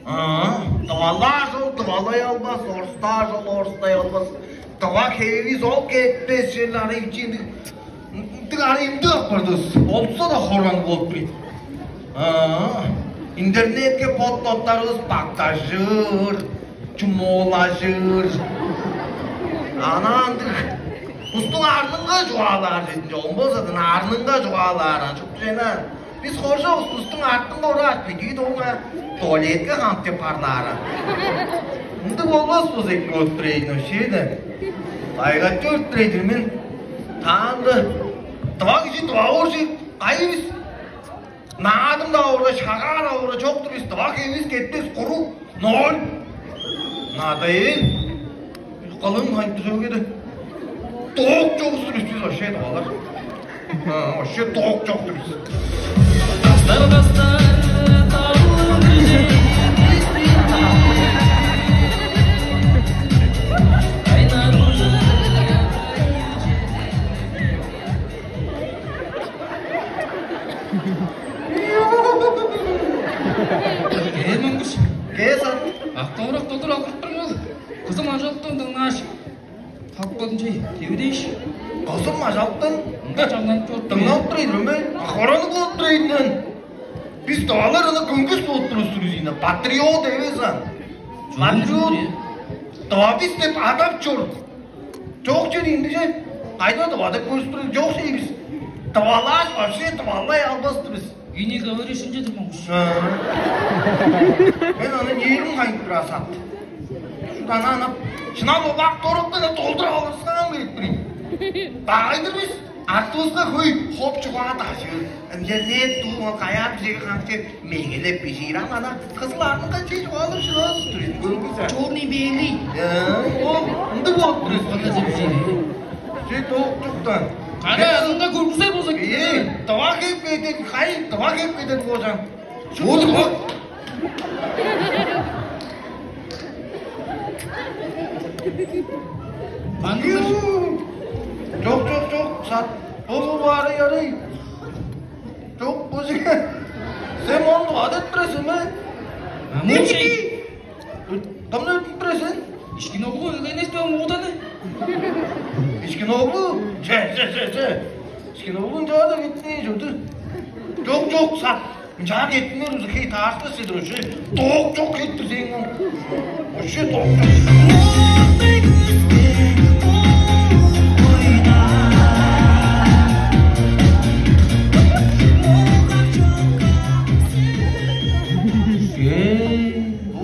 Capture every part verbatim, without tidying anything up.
А, тывалаар чол тывалай албас, орустаар чол орустай албас. Тыва хевивис ол кетпес черле ара ичиндиг. Ындыг ара ындыг апардывыс. Болза-даа хораны болуп турар. А, интернетке бот-боттарывыс бактажыр, чумуулажыр. Ана ындыг устуң арнынга чугаалаар чединче, он болзадан арнынга чугаалаар, чупту чена. Бис хоржок устуң артынга ураат, бүдүү доңа туалетке хамт деп парлаары. Ындыг болбас болза эки болуп турайын вообще-де. Байгат чорт турайдыр мен. Таанда тыва кижи тыва оржи кайывыс? Наадым-даа орга, шагаа-даа орга чок-тур бис. Тыва хевивис кетпес куруг. Ноль. Надоел. Кылың хайыптыр сөөгеде. Тоок чок устур үстү вообще-де олар. А, вообще тоок чок-тур бис. Кастар, кастар, тавлы кайнар уже. Кээ, Монгуш. Кээ, Сат. Ак-довурак долдур алгырып турган ол. Кызым ажылыптан дыңнааш, хап болдум чей, тевидээш. Кызым ажылыптан? Ында чаңнанып чоруп тур. Дыңнап тур ийин бе? Хораны болуп тур ийин. Бис тывалар ана көңгүс болуп тур устур үзүнө. Патриот эвес ан. Патриот. Тыва бис деп адап чор. Чок чер ийин диже. Кайда тыва деп көрүп тур, чок чей бис. Тывалааш вообще тывалай албас-тыр бис. И не говоришь, ынча турмагыш. А. Мен аны нервим кайып тура сат. Шудан ана шынап олак торукта да толдура алырсаң берип турайын. Багайдыр бис. Артывыска хөй хоп чугаа дажы. Интернет дуу каяа бижеге хамчы мегелеп бижиир ам ана кызыл арнынга чей чугаалар шыдаас турайын. Көргүзер. Чорный белый. Э, ол ындыг болуп турайын. Кандай деп бижиир? Че тоок чуктан. Кара, ынга көргүзер болза. Э, тыва кеп кетет, хай, тыва кеп кетет болчаң. Чугур бо. Чок, чок, чок, сат. Бо, бо баары ярый. Чок, бо сен. Сен мону адап турасың бе? А, мучай. Кымны өттүп турасың? Ишкин оглу, ылгайнес бе мууданы? Ишкин оглу? Че, че, че, че. Ишкин оглун чаада кетти, чорду. Чок, чок, сат. Ынчаар кеттиңер уже хей таарышкаш чедир уже. Тоок чок кеттир сээң ол. Уже тоок чок.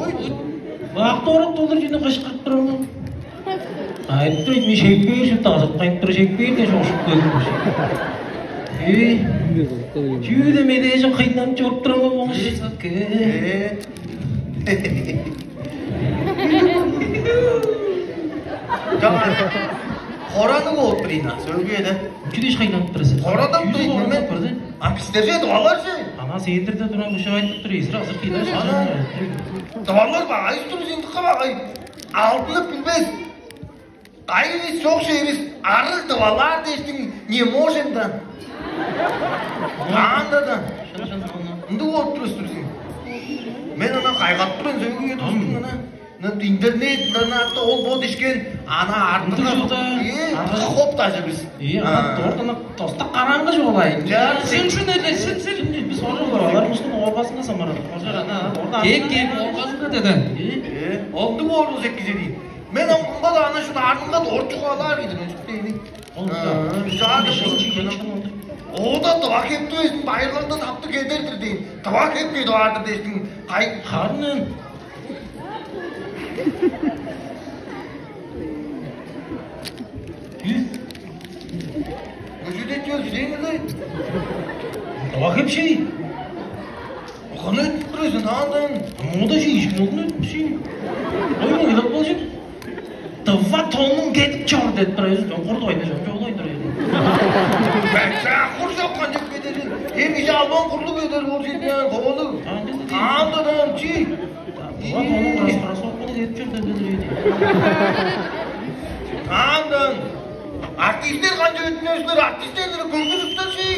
Ой, бак тоорак долдур чүнү кышкырып турар мен. Айтты мен шекпээр шупту азып кайып тур шекпээр дээш ошуп келдим. Эй, чүү-даа медээжин кыйнанып чоруп турар мен моңуш. Э. Жаман. Хораны болуп турайын а, сөглээде. Чүдеш кыйнанып турасың? Хорада турайын мен. А бистерже дуаларжы. Ана сендирде турган кушак айтып тур, эсир азыр кыйнаш. Ана дуалар багай тур сендикка багай. Алдынып билбес. Кайывыс чок шевис арыг дывалаар дээштиң не можем дан. Анда дан. Ынды болуп турус турсун. Мен ана кайгап туран сөөгү дустум ана. Интернет, интернетте ол бо дишкен ана артына. Ындыг чугда. Э, хоп даже бис. Э, ана дорт ана тоста караңгы чугулай. Жар сен шүн эле, сен сен. Бис ожол алар мустун оорбасынга самарат. Ожар ана дорт. Кек кек оорбасынга деди. Э, олду боору секкиже дейт. Мен оңгунга да ана шударынга дорт чугулаар кидим өчүп дейни. Ол жаады. Ода дыва кепти безин байырларда тапты кедер-дир дейн. Дыва кеп кедип аар-дыр дээштиң. Кай харын. Ү? Көжүдет чөз жеңилей. Дыва кеп шей. Каны өтүп турасың, аан. Мода чий ишкин огну өтүп ший. Ой, ойлап болчу. Дыва тонуң кетип чор деп тура өзү курду ойда жок жок ойдур эди. Бәча куржок кантип кетедин. Эми жалбан курлук эдер ол жерден ковалыг. Анда да чи. Дыва тонуң кроссовканы кетип чор деп эди. Андан артисттер канча өтүнөсүлөр, артисттер көргүзүптер ший.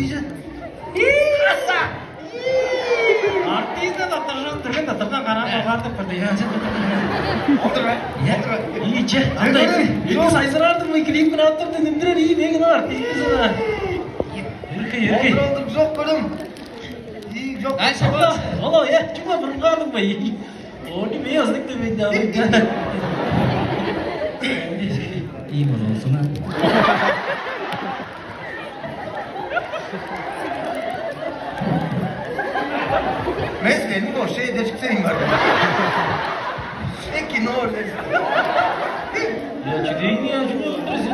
артист. Артист деп таптаржан түрген таптардан караан болгар деп барды. Отур бе? Отур бе? Ийи че. Андай. Эки сайзырардым, клип мен автор дедимдирер, ий, мен артист. Эрке, эрке. Отур, отур, жок көрүм. Ий, жок. Ай, сабас. Ола, я, чугла бурунга алдым ба? Ону мен азык деп мен. Ий, болсун а. Мен сени вообще эдешиксейн бар. Сен кино ойлайсың. Я чүдейни, я чүдейни.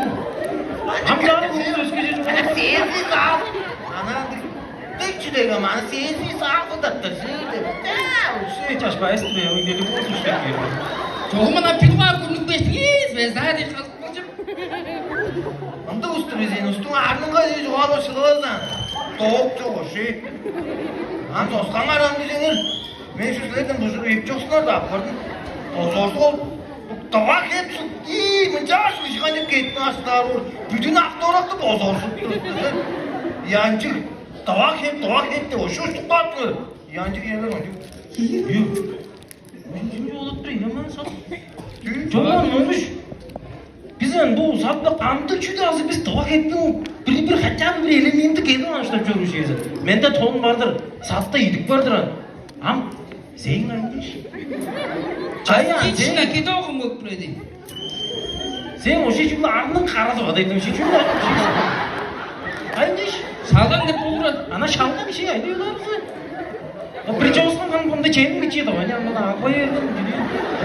Ам чааны көңүл өскежир. Сенсиз ал. Ана дег чүдеге маны сенсиз ал кудаттыр сен деп. Да, вообще чашпайсың бе, өңделип болсуш деп. Чогум ана пилмар күнүң бестиңиз бе, за деп. Ындыг устур безин, устуң арнынга чугаалап шыдаваздан. Тоок чок оши. Ам соскаңар ам дижеңер. Мен шу силерден бужур эп чоксунар да апкырдым. Озорсу ол. Дава кеп сук. Ий, мынча шу ишиган деп кеттин астаар ор. Бүтүн авторакты бозорсуп тур. Янчык. Дава кеп, дава кеп деп ошо уштук каапты. Янчык ерлер ончук. Ю. Мен чүнү олуп тур ийман сат. Чомон номуш. Биз эн бу сатта кандыг чүдү азы бис дова кеттиң бир бир хотя бы бир элементи кедип аныштап чорууш эвес. Менде тон бардыр, сатта идик бардыр ан. Ам сээң андыш. Чая Чичина сен кидогум өкпүреди. Сен уже чүгле арның кара дова дедим ши чүгле. Андыш. Салган деп болур. Ана шалган ши айдыйларсы. Прическа мындай чемиг бичии да, ана мына аква ерден билип,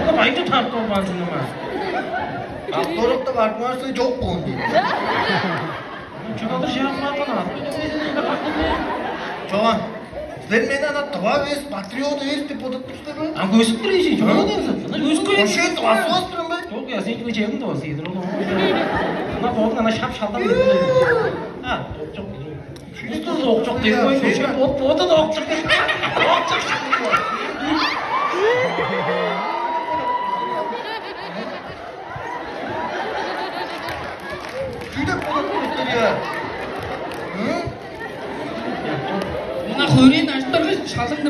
ана байду тартып албаан сыңнама. Авторокта барып каарсы жок болгон дейт. Чугадыр шыясмаатан ат. Чоган, силер мени ана тыва эвес, патриот эвес деп бодуп тур силер бе? А көзүп тур иши, чугадыр. Көзүп тур. Ошен тывасы болуп турам бе? Жок, я сен чемиг тывасы ийдир ол. Ана бодуң ана шап шалдан. А, жок. Чүнү тудуп окчок деп койду. Чүнү? От, оду да окчок деп. Окчок. Чү деп болуп тур силер? Ы?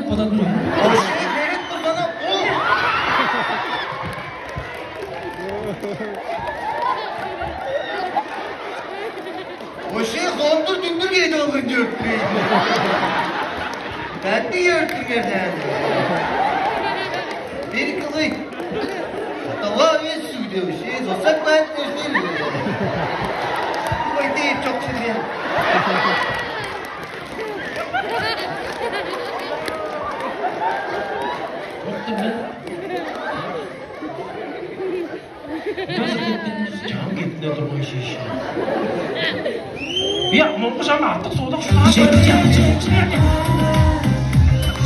бодадым. Вообще керек болсана ол. Вообще зондур дүндүр кээде олган жөрттүрейди. Бәтти жөрттүргерден. Бир кылый. Дава вес сүгде вообще. Зосак бәтти өстер. Ой, дейіп чок сен. Чаан кеттине турган шиш. Я, моңгуш ама артык соодак шунаан.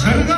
Чырга